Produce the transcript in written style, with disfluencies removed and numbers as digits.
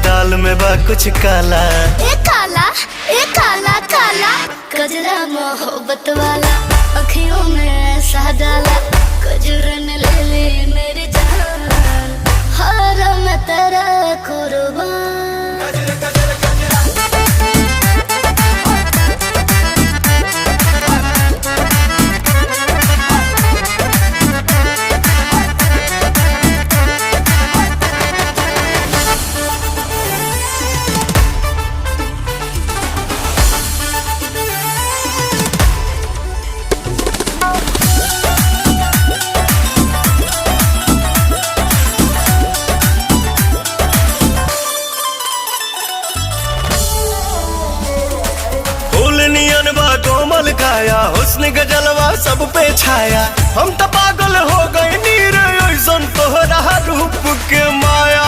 दाल में बा कुछ काला। ए काला, ए काला काला कजरा मोहब्बत वाला, अखियों में ऐसा डाला, कजरन ले ले मेरी जान, हर मैं तेरा कुर्बान। फूल नियन बा कोमल काया, हुस्न के जलवा सब पे छाया। हम तो पागल हो गए नीर ऐसन तोहरा रूप के माया।